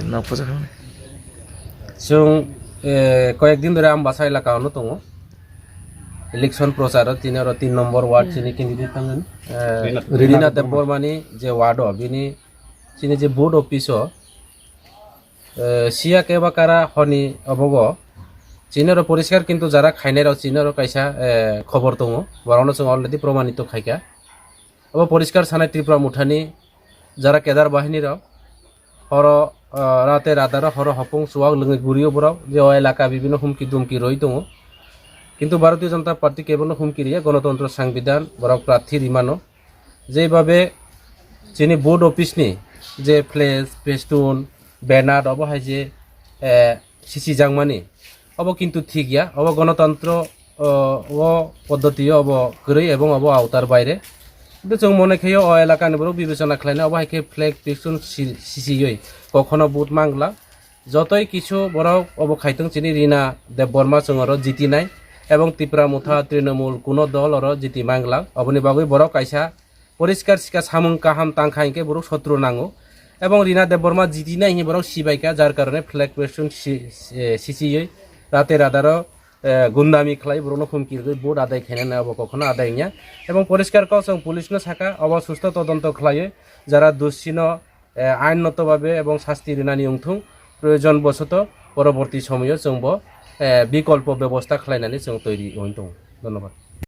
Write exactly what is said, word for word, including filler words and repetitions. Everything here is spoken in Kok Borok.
Nok posa khamni. Chwng, eh, koyek din dhore Ambasa elaka ono tongo. Election prochar o tini oro tin number ward chini candidate tangani. Eh, Rina Rina Debbarma. Debbarmani je ward o bini chini je booth office o, eh, siya keba kara honi obogo. Chini oro poriskar kintu jara khainai rok chini oro kaisa, eh, khobor tongo. Borokno chwng already promanito khaikha. Obo poriskar sanai Tripura Mothani jara kedar bahini rok. Horo, ah, rate radaro horo hopung chuwak lwngwi gurio borok je o elaka bibino humki dumki roi tongo. Kintu Bharatiya Janata Party kebono humki riya, gonotontro sangbidan borok prathi rimano. Jeibabe chini booth office ni je flag, festoon, banner obo hai je, eh, sisi jakmani obo kintu thik ya, obo gonotontro, o, o poddoti o obo kwrwi ebong obo autar baire. Kintu chwng mone khaio o elakani borok bibechona khlaina obo hai khe flag festoon si-, sisiyoi kokhono booth mangla. Jotoi kisu borok obo khaitwng chini Rina Debbarma chwng oro jitinai ebong Tipra Motha Trinamool kuno dol oro jiti mangla. Oboni bagwi borok kaisa poriskar sika samung kaham tangkha hinkhe borok sotro nango. Ebong Rina Debbarma jitinai hinwi borok sibaikha, jar karone flag festoon si-, si-, sisiyoi rate radaro, eh, gundami khlai borokno humki rwgwi vote adai khainani abo kokhono adai wngya. Ebong poriskar kok chwng police no saka obo susto todonto khlaiwi jara dushino, eh, ain noto babe ebong sasti rinani wngthung, proyojon bosoto poroborti somoyo chwngbo, eh, bikolpo bebosta khlainani chwng toiri wng tongo. Dhonnobad.